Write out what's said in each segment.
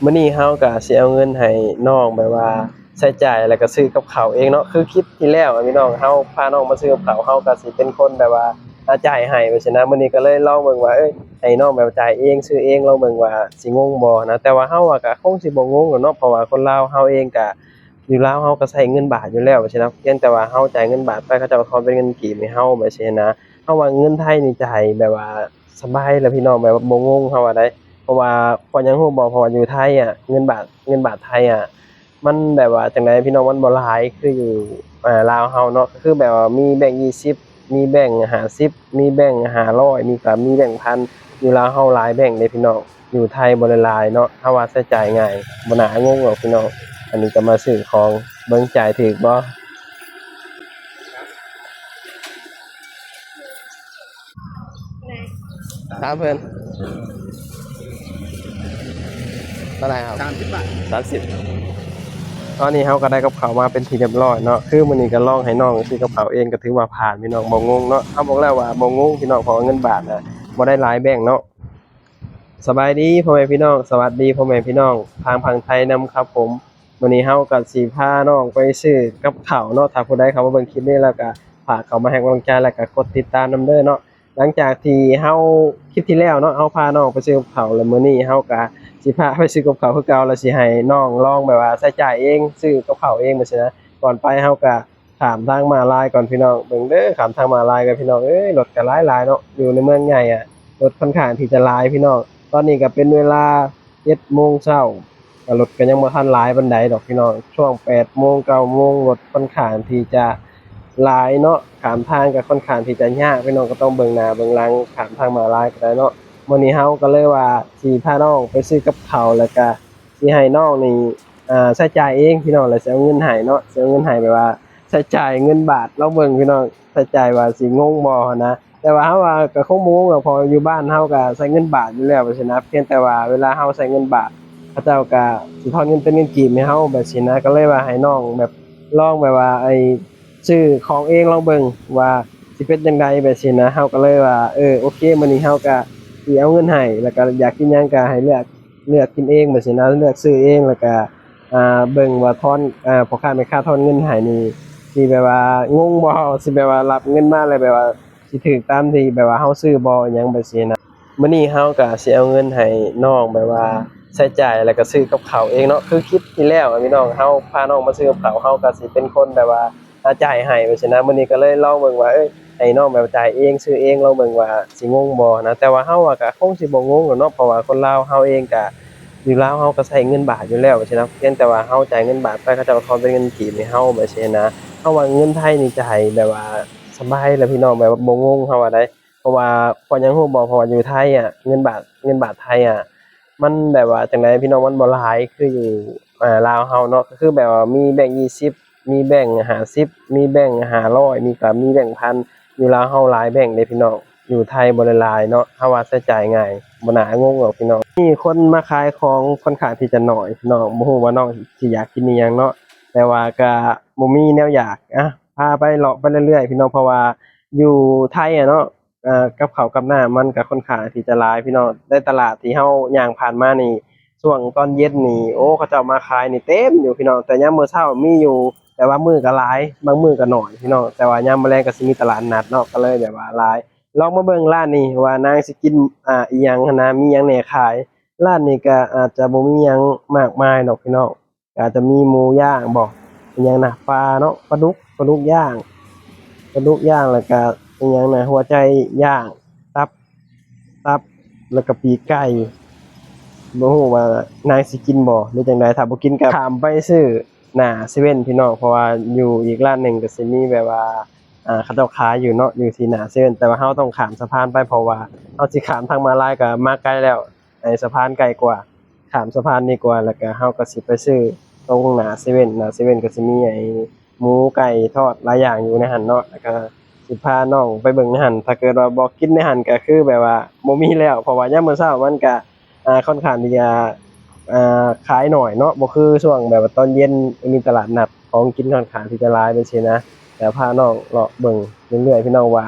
ມື້ນີ້ເຮົາກໍຊິເອົາເງິນໃຫ້ນ້ອງ ແບບວ່າໃຊ້ຈ່າຍ ແລ້ວກໍຊື້ກັບເຂົ້າເອງເນາະ. ຄືຄລິບທີ່ແລ້ວພີ່ນ້ອງ ເຮົາພານ້ອງມາຊື້ກັບເຂົ້າ ເຮົາກໍຊິເປັນຄົນແບບວ່າ ອາ ຈ່າຍໃຫ້ວ່າຊັ້ນນະ. ມື້ນີ້ກໍເລີຍລອງເບິ່ງວ່າ ເອີຍ ໃຫ້ນ້ອງແບບຈ່າຍເອງ ຊື້ເອງ ລອງເບິ່ງວ່າຊິງົງບໍ່ນະ. ແຕ່ວ່າເຮົາວ່າກໍຄົງຊິບໍ່ງົງດອກເນາະ ເພາະວ່າຄົນລາວເຮົາເອງກໍ ຢູ່ລາວເຮົາກໍໃຊ້ເງິນບາດຢູ່ແລ້ວວ່າຊັ້ນນະ. ພຽງແຕ່ວ່າເຮົາຈ່າຍເງິນບາດໄປ ເຂົາເຈົ້າກໍທອນເປັນເງິນກີບໃຫ້ເຮົາວ່າຊີ້ນະ. ເຮົາວ່າເງິນໄທນີ້ຈ່າຍແບບວ່າສະບາຍແລ້ວພີ່ນ້ອງ ແບບວ່າບໍ່ງົງເຮົາວ່າໃດ. ເພາະວ່າ ເພາະຫຍັງຮູ້ບໍ່? ເພາະວ່າຢູ່ໄທອະ ເງິນບາດ ເງິນບາດໄທອະ ມັນແບບວ່າຈັ່ງໃດພີ່ນ້ອງ ມັນບໍ່ຫຼາຍຄືຢູ່ ອາ ລາວເຮົາເນາະ. ກໍຄືແບບວ່າມີແບງຊາວ ມີແບງຫ້າສິບ ມີແບງຫ້າຮ້ອຍ ມີ ກໍມີແບງພັນ. ຢູ່ລາວເຮົາຫຼາຍແບງເດ້ພີ່ນ້ອງ ຢູ່ໄທບໍ່ໄດ້ຫຼາຍເນາະ. ເຮົາວ່າໃຊ້ຈ່າຍງ່າຍ ບໍ່ໜ້າງົງດອກພີ່ນ້ອງ. ອັນນີ້ກໍມາຊື້ຂອງ ເບິ່ງຈ່າຍຖືກບໍ່? ຖາມເພິ່ນ ເທົ່າໃດຄັບ? ສາມສິບບາດ ສາມສິບ. ຕອນນີ້ເຮົາກໍໄດ້ກັບເຂົ້າມາເປັນທີ່ຮຽບຮ້ອຍເນາະ. ຄືມື້ນີ້ກໍລອງໃຫ້ນ້ອງຊື້ກັບເຂົ້າເອງ ກໍຖືວ່າຜ່ານພີ່ນ້ອງ ບໍ່ງົງເນາະ. ເຮົາບອກແລ້ວວ່າບໍ່ງົງພີ່ນ້ອງ ເພາະວ່າເງິນບາດນະ ບໍ່ໄດ້ຫຼາຍແບງເນາະ. ສະບາຍດີພໍ່ແມ່ພີ່ນ້ອງ ສະຫວັດດີພໍ່ແມ່ພີ່ນ້ອງທາງຝັ່ງໄທນຳຄັບຜົມ. ມື້ນີ້ເຮົາກໍຊິພານ້ອງໄປຊື້ກັບເຂົ້າເນາະ. ຖ້າຜູ້ໃດເຂົ້າມາເບິ່ງຄລິບນີ້ແລ້ວກໍ ຝາກເຂົ້າມາໃຫ້ກຳລັງໃຈ ແລ້ວກໍກົດຕິດຕາມນຳເດີເນາະ. ຫຼັງຈາກທີ່ເຮົາ ຄລິບທີ່ແລ້ວເນາະ ເຮົາພານ້ອງໄປຊື້ກັບເຂົ້າ ແລ້ວມື້ນີ້ເຮົາກໍຊິພາໄປຊື້ກັບເຂົ້າຄືເກົ່າ ແລ້ວຊິໃຫ້ນ້ອງລອງແບບວ່າໃຊ້ຈ່າຍເອງ ຊື້ກັບເຂົ້າເອງແບບຊີ້ນະ. ກ່ອນໄປເຮົາກໍຂ້າມທາງມ້າລາຍກ່ອນພີ່ນ້ອງ. ເບິ່ງເດີ ຂ້າມທາງມ້າລາຍກ່ອນພີ່ນ້ອງເອີຍ ລົດກໍຫຼາຍໆເນາະ. ຢູ່ໃນເມືອງໃຫຍ່ອະ ລົດຂ້ອນຂ້າງທີ່ຈະຫຼາຍພີ່ນ້ອງ. ຕອນນີ້ກໍເປັນເວລາ ເຈັດໂມງເຊົ້າ ກໍລົດກໍຍັງບໍ່ທັນຫຼາຍປານໃດດອກພີ່ນ້ອງ. ຊ່ວງແປດໂມງ ເກົ້າໂມງ ລົດຂ້ອນຂ້າງທີ່ຈະຫຼາຍເນາະ. ຂ້າມທາງກໍຂ້ອນຂ້າງທີ່ຈະຍາກພີ່ນ້ອງ ກໍຕ້ອງເບິ່ງໜ້າເບິ່ງຫຼັງ ຂ້າມທາງມ້າລາຍກໍໄດ້ເນາະ. ມື້ນີ້ເຮົາກໍເລີຍວ່າຊິພານ້ອງໄປຊື້ກັບເຂົ້າ ແລ້ວກໍຊິໃຫ້ນ້ອງນີ້ ອາ ໃຊ້ຈ່າຍເອງພີ່ນ້ອງ ແລ້ວຊິເອົາເງິນໃຫ້ເນາະ. ຊິເອົາເງິນໃຫ້ແບບວ່າໃຊ້ຈ່າຍເງິນບາດ ລອງເບິ່ງພີ່ນ້ອງ ໃຊ້ຈ່າຍວ່າຊິງົງບໍ່ຫັ້ນນະ. ແຕ່ວ່າເຮົາວ່າກໍຄົງບໍ່ງົງດອກ ເພາະຢູ່ບ້ານເຮົາກໍໃຊ້ເງິນບາດຢູ່ແລ້ວວ່າຊີ້ນະ. ພຽງແຕ່ວ່າເວລາເຮົາໃຊ້ເງິນບາດ ເຂົາເຈົ້າກໍຊິທອນເງິນເປັນເງິນກີບໃຫ້ເຮົາແບບຊີ້ນະ. ກໍເລີຍວ່າໃຫ້ນ້ອງແບບລອງແບບວ່າ ໄອ້ ຊື້ຂອງເອງລອງເບິ່ງວ່າຊິເປັນຈັ່ງໃດແບບຊີ້ນະ. ເຮົາກໍເລີຍວ່າ ເອີ ໂອເຄ ມື້ນີ້ເຮົາກໍຊິເອົາເງິນໃຫ້ ແລ້ວກໍຢາກກິນຫຍັງກໍໃຫ້ເລືອກ ເລືອກກິນເອງແບບຊີ້ນະ ເລືອກຊື້ເອງ ແລ້ວກໍ ອາ ເບິ່ງວ່າທອນ ອາ ພໍ່ຄ້າແມ່ຄ້າທອນເງິນໃຫ້ນີ້ ຊິແບບວ່າງົງບໍ່ ຊິແບບວ່າຮັບເງິນມາແລ້ວແບບວ່າຊິຖືກຕາມທີ່ແບບວ່າເຮົາຊື້ບໍ່ ອີ່ຫຍັງແບບຊີ້ນະ. ມື້ນີ້ເຮົາກໍຊິເອົາເງິນໃຫ້ນ້ອງແບບວ່າໃຊ້ຈ່າຍ ແລ້ວກໍຊື້ກັບເຂົ້າເອງເນາະ. ຄືຄລິບທີ່ແລ້ວພີ່ນ້ອງ ເຮົາພານ້ອງມາຊື້ກັບເຂົ້າ ເຮົາກໍຊິເປັນຄົນແບບວ່າ ອາ ຈ່າຍໃຫ້ແບບຊີ້ນະ. ມື້ນີ້ກໍເລີຍລອງເບິ່ງວ່າ ເອີຍ ໃຫ້ນ້ອງແບບຈ່າຍເອງ ຊື້ເອງ ລອງເບິ່ງວ່າຊິງົງບໍ່ນະ. ແຕ່ວ່າເຮົາວ່າກໍຄົງຊິບໍ່ງົງດອກເນາະ ເພາະວ່າຄົນລາວເຮົາເອງກໍ ຢູ່ລາວເຮົາກໍໃຊ້ເງິນບາດຢູ່ແລ້ວວ່າຊີ້ນະ. ພຽງແຕ່ວ່າເຮົາຈ່າຍເງິນບາດໄປ ເຂົາເຈົ້າກໍທອນເປັນເງິນກີບໃຫ້ເຮົາແບບຊີ້ນະ. ເຮົາວ່າເງິນໄທນີ້ຈ່າຍແບບວ່າສະບາຍແລ້ວພີ່ນ້ອງ ແບບວ່າບໍ່ງົງເຮົາວ່າໃດ. ເພາະວ່າ ເພາະຫຍັງຮູ້ບໍ່? ເພາະວ່າຢູ່ໄທອະ ເງິນບາດ ເງິນບາດໄທອະ ມັນແບບວ່າຈັ່ງໃດພີ່ນ້ອງ ມັນບໍ່ຫຼາຍຄືຢູ່ ອາ ລາວເຮົາເນາະ. ກໍຄືແບບວ່າມີແບງຊາວ ມີແບງຫ້າສິບ ມີແບງຫ້າຮ້ອຍ ມີ ກໍມີແບງພັນ. ຢູ່ລາວເຮົາຫຼາຍແບງເດ້ພີ່ນ້ອງ ຢູ່ໄທບໍ່ໄດ້ຫຼາຍເນາະ. ເຮົາວ່າໃຊ້ຈ່າຍງ່າຍ ບໍ່ໜ້າງົງດອກພີ່ນ້ອງ. ມີຄົນມາຂາຍຂອງຂ້ອນຂ້າງທີ່ຈະໜ້ອຍພີ່ນ້ອງ ບໍ່ຮູ້ວ່ານ້ອງຊິຢາກກິນອີ່ຫຍັງເນາະ ແຕ່ວ່າກໍບໍ່ມີແນວຢາກ. ອາ ພາໄປເລາະໄປເລື້ອຍໆພີ່ນ້ອງ ເພາະວ່າຢູ່ໄທອະເນາະ ອາ ກັບເຂົ້າກັບນ້ຳມັນກໍຂ້ອນຂ້າງທີ່ຈະຫຼາຍພີ່ນ້ອງ. ໃນຕະຫຼາດທີ່ເຮົາຍ່າງຜ່ານມານີ້ ຊ່ວງຕອນເຢັນນີ້ ໂອ້ ເຂົາເຈົ້າມາຂາຍນີ້ເຕັມຢູ່ພີ່ນ້ອງ. ແຕ່ຍາມມື້ເຊົ້າມີຢູ່ ແຕ່ວ່າບາງມື້ກໍຫຼາຍ ບາງມື້ກໍໜ້ອຍພີ່ນ້ອງ. ແຕ່ວ່າຍາມມື້ແລງກໍຊິມີຕະຫຼາດນັດເນາະ ກໍເລີຍແບບວ່າຫຼາຍ. ລອງມາເບິ່ງຮ້ານນີ້ວ່ານາງຊິກິນ ອາ ອີ່ຫຍັງຫັ້ນນະ ມີຫຍັງແດ່ຂາຍ. ຮ້ານນີ້ກໍອາດຈະບໍ່ມີຫຍັງມາກມາຍດອກພີ່ນ້ອງ. ກໍອາດຈະມີໝູຍ່າງບໍ ອີ່ຫຍັງນະ ປາເນາະ ປາດຸກ ປາດຸກຍ່າງ ປາດຸກຍ່າງ ແລ້ວກໍອີ່ຫຍັງນະ ຫົວໃຈຍ່າງ ຕັບ ຕັບ ແລ້ວກໍປີກໄກ່. ບໍ່ຮູ້ວ່ານາງຊິກິນບໍ່ ຫຼືຈັ່ງໃດ. ຖ້າບໍ່ກິນກໍຂ້າມໄປຊື້ໜ້າເຊເວັ່ນພີ່ນ້ອງ ເພາະວ່າຢູ່ອີກຮ້ານໜຶ່ງກໍຊິມີແບບວ່າ ອາ ເຂົາເຈົ້າຂາຍຢູ່ເນາະ ຢູ່ທີ່ໜ້າເຊເວັ່ນ. ແຕ່ວ່າເຮົາຕ້ອງຂ້າມສະພານໄປ ເພາະວ່າເຮົາຊິຂ້າມທາງມ້າລາຍກໍມາໄກແລ້ວ ໄອ້ສະພານໃກ້ກວ່າ ຂ້າມສະພານນີ້ກວ່າ ແລ້ວກະເຮົາກະຊິໄປຊື້ຕົງໜ້າເຊເວັ່ນ. ໜ້າເຊເວັ່ນກະຊິມີໄອ້ໝູໄກ່ທອດຫຼາຍຢ່າງຢູ່ໃນຫັ້ນເນາະ ແລ້ວກະຊິພານ້ອງໄປເບິ່ງໃນຫັ້ນ. ຖ້າເກີດວ່າບໍ່ກິນໃນຫັ້ນກະຄືແບບວ່າບໍ່ມີແລ້ວ ເພາະວ່າຍາມມື້ເຊົ້າມັນກະ ອ່າ ຂ້ອນຂ້າງທີ່ຈະ ອ່າ ຂາຍໜ້ອຍເນາະ ບໍ່ຄືຊ່ວງແບບວ່າຕອນເຢັນ ມີຕະຫຼາດນັດ ຂອງກິນຂ້ອນຂ້າງທີ່ຈະຫຼາຍແບບຊີ້ນະ. ແລ້ວພານ້ອງເລາະເບິ່ງເລື້ອຍໆ ພີ່ນ້ອງວ່າ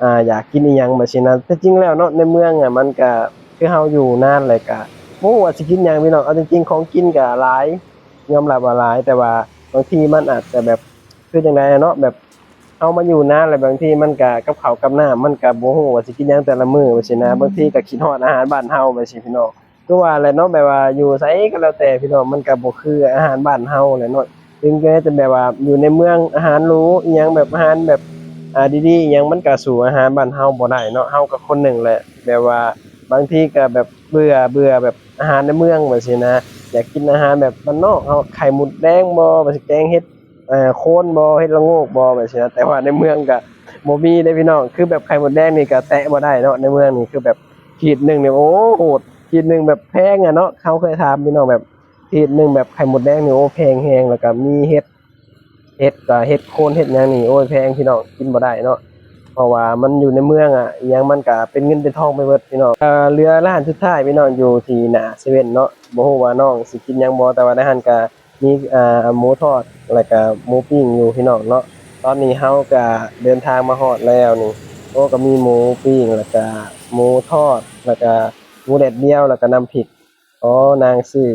ອ່າ ຢາກກິນອີ່ຫຍັງແບບຊີ້ນະ. ແຕ່ຈິງແລ້ວເນາະ ໃນເມືອງອະ ມັນກະຄືເຮົາຢູ່ນານ ແລ້ວກະ ບໍ່ຮູ້ວ່າຊິກິນຫຍັງພີ່ນ້ອງ. ເອົາຈິງໆ ຂອງກິນກະຫຼາຍ ຍອມຮັບວ່າຫຼາຍ ແຕ່ວ່າບາງທີມັນອາດຈະແບບ ຄືຈັ່ງໃດເນາະ ແບບເຮົາມາຢູ່ນານແລ້ວ ບາງທີມັນກະກັບເຂົ້າກັບນ້ຳ ມັນກະບໍ່ຮູ້ວ່າຊິກິນຫຍັງແຕ່ລະມື້ວ່າຊີ້ນະ. ບາງທີກະຄິດຮອດອາຫານບ້ານເຮົາວ່າຊີ້ພີ່ນ້ອງ. ຄືວ່າແຫຼະເນາະ ແບບວ່າຢູ່ໃສກໍແລ້ວແຕ່ພີ່ນ້ອງ ມັນກໍບໍ່ຄືອາຫານບ້ານເຮົາແຫຼະເນາະ. ເຖິງແມ່ຈະແບບວ່າຢູ່ໃນເມືອງ ອາຫານຫຼູອີ່ຫຍັງ ແບບອາຫານແບບ ອ່າ ດີໆອີ່ຫຍັງ ມັນກໍສູ້ອາຫານບ້ານເຮົາບໍ່ໄດ້ເນາະ. ເຮົາກໍຄົນໜຶ່ງແຫຼະ ແບບວ່າບາງທີກໍແບບເບື່ອ ເບື່ອແບບອາຫານໃນເມືອງແບບຊີ້ນະ. ຢາກກິນອາຫານແບບບ້ານນອກເຮົາ ໄຂ່ມົດແດງບໍ ແບບຊິແກງເຫັດ ເອີ ໂຄນບໍ ເຫັດລະໂງກບໍ ແບບຊີ້ນະ. ແຕ່ວ່າໃນເມືອງກໍບໍ່ມີເດ້ພີ່ນ້ອງ ຄືແບບໄຂ່ມົດແດງນີ້ກໍແຕະບໍ່ໄດ້ເນາະ. ໃນເມືອງນີ້ຄືແບບ ຂີດໜຶ່ງນີ້ ໂອ້ ໂຫດ ຂີດໜຶ່ງແບບແພງອະເນາະ. ເຮົາເຄີຍຖາມພີ່ນ້ອງ ແບບຂີດໜຶ່ງແບບໄຂ່ມົດແດງນີ້ ໂອ້ ແພງແຮງ. ແລ້ວກໍມີເຫັດ ເຫັດກໍເຫັດໂຄນເຫັດຫຍັງນີ້ ໂອ້ຍ ແພງພີ່ນ້ອງ ກິນບໍ່ໄດ້ເນາະ ເພາະວ່າມັນຢູ່ໃນເມືອງອະ ອີ່ຫຍັງມັນກໍເປັນເງິນເປັນທອງໄປເບິດພີ່ນ້ອງ. ເອີ ເຫຼືອຮ້ານສຸດທ້າຍພີ່ນ້ອງ ຢູ່ທີ່ໜ້າເຊເວັ່ນເນາະ. ບໍ່ຮູ້ວ່ານ້ອງຊິກິນຫຍັງບໍ່ ແຕ່ວ່າໃນຫັ້ນກໍ ມີ ອ່າ ໝູທອດ ແລ້ວກະໝູປີ້ງຢູ່ພີ່ນ້ອງເນາະ. ຕອນນີ້ເຮົາກະເດີນທາງມາຮອດແລ້ວນີ້. ໂອ້ ກະມີໝູປີ້ງ ແລ້ວກະໝູທອດ ແລ້ວກະໝູແດດດຽວ ແລ້ວກະນ້ຳພິກ. ອໍ ນາງຊື້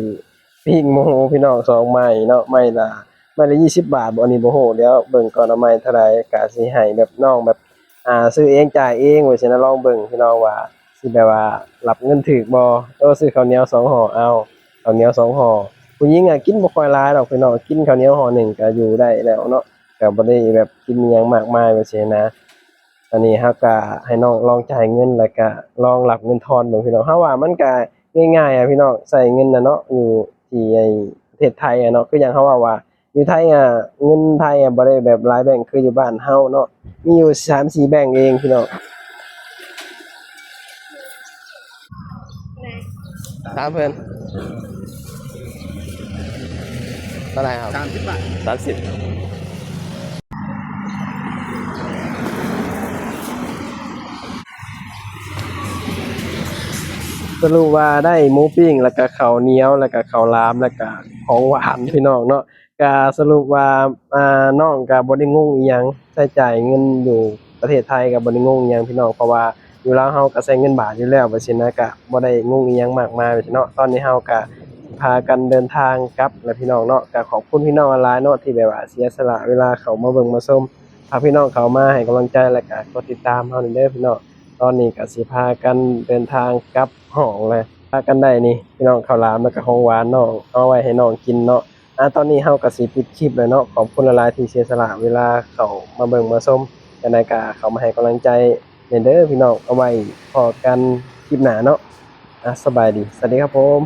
ປີ້ງໝູພີ່ນ້ອງ ສອງໄມ້ເນາະ ໄມ້ລະ ໄມ້ລະຊາວບາດບໍ ອັນນີ້ບໍ່ຮູ້ ດຽວເບິ່ງກ່ອນວ່າໄມ້ເທົ່າໃດ. ກະຊິໃຫ້ແບບນ້ອງແບບ ອ່າ ຊື້ເອງຈ່າຍເອງວ່າຊີ້ນະ. ລອງເບິ່ງພີ່ນ້ອງວ່າຊິແບບວ່າຮັບເງິນຖືກບໍ່. ໂອ້ ຊື້ເຂົ້າໜຽວສອງຫໍ່ ເອົາເຂົ້າໜຽວສອງຫໍ່. ຜູ້ຍິງອະກິນບໍ່ຄ່ອຍຫຼາຍດອກພີ່ນ້ອງ ກິນເຂົ້າໜຽວຫໍ່ໜຶ່ງກະຢູ່ໄດ້ແລ້ວເນາະ ກະບໍ່ໄດ້ແບບກິນອີ່ຫຍັງມາກມາຍວ່າຊີ້ນະ. ອັນນີ້ເຮົາກະໃຫ້ນ້ອງລອງຈ່າຍເງິນ ແລ້ວກະລອງຮັບເງິນທອນເບິ່ງພີ່ນ້ອງ. ເຮົາວ່າມັນກະງ່າຍໆອະພີ່ນ້ອງ ໃຊ້ເງິນນະເນາະ ຢູ່ທີ່ໄອ້ປະເທດໄທອະເນາະ. ຄືຢ່າງເຮົາເວົ້າວ່າ ຢູ່ໄທອະ ເງິນໄທອະ ບໍ່ໄດ້ແບບຫຼາຍແບງຄືຢູ່ບ້ານເຮົາເນາະ ມີຢູ່ສາມສີ່ແບງເອງພີ່ນ້ອງ. ຖາມເພິ່ນ ເທົ່າໃດຄັບ? ສາມສິບບາດ ສາມສິບ. ສະຫຼຸບວ່າໄດ້ໝູປີ້ງ ແລ້ວກະເຂົ້າໜຽວ ແລ້ວກະເຂົ້າຫຼາມ ແລ້ວກະຂອງຫວານພີ່ນ້ອງເນາະ. ກະສະຫຼຸບວ່າ ອ່າ ນ້ອງກະບໍ່ໄດ້ງົງອີ່ຫຍັງ ໃຊ້ຈ່າຍເງິນຢູ່ປະເທດໄທກະບໍ່ໄດ້ງົງອີ່ຫຍັງພີ່ນ້ອງ ເພາະວ່າຢູ່ລາວເຮົາກະໃຊ້ເງິນບາດຢູ່ແລ້ວ ແບບຊີ້ນະ ກະບໍ່ໄດ້ງົງອີ່ຫຍັງມາກມາຍເນາະ. ຕອນນີ້ເຮົາກະພາກັນເດີນທາງກັບແລ້ວພີ່ນ້ອງເນາະ. ກະຂອບຄຸນພີ່ນ້ອງຫຼາຍໆເນາະ ທີ່ແບບວ່າເສຍສະຫຼະເວລາເຂົ້າມາເບິ່ງມາຊົມ. ຫາກພີ່ນ້ອງເຂົ້າມາໃຫ້ກຳລັງໃຈ ແລ້ວກະກົດຕິດຕາມເຮົາແດ່ເດີພີ່ນ້ອງ. ຕອນນີ້ກະຊິພາກັນເດີນທາງກັບຫ້ອງແລ້ວ ພາກັນໄດ້ນີ້ພີ່ນ້ອງ ເຂົ້າຫຼາມ ແລ້ວກະຂອງຫວານນ້ອງ ເອົາໄວ້ໃຫ້ນ້ອງກິນເນາະ. ອາ ຕອນນີ້ເຮົາກໍຊິປິດຄລິບແລ້ວເນາະ. ຂອບຄຸນຫຼາຍໆທີ່ເສຍສະຫຼະເວລາເຂົ້າມາເບິ່ງມາຊົມ. ຈັ່ງໃດກໍເຂົ້າມາໃຫ້ກຳລັງໃຈແດ່ເດີພີ່ນ້ອງ. ເອົາໄວ້ພໍ້ກັນຄລິບໜ້າເນາະ. ອາ ສະບາຍດີ. ສະຫວັດດີຄັບຜົມ.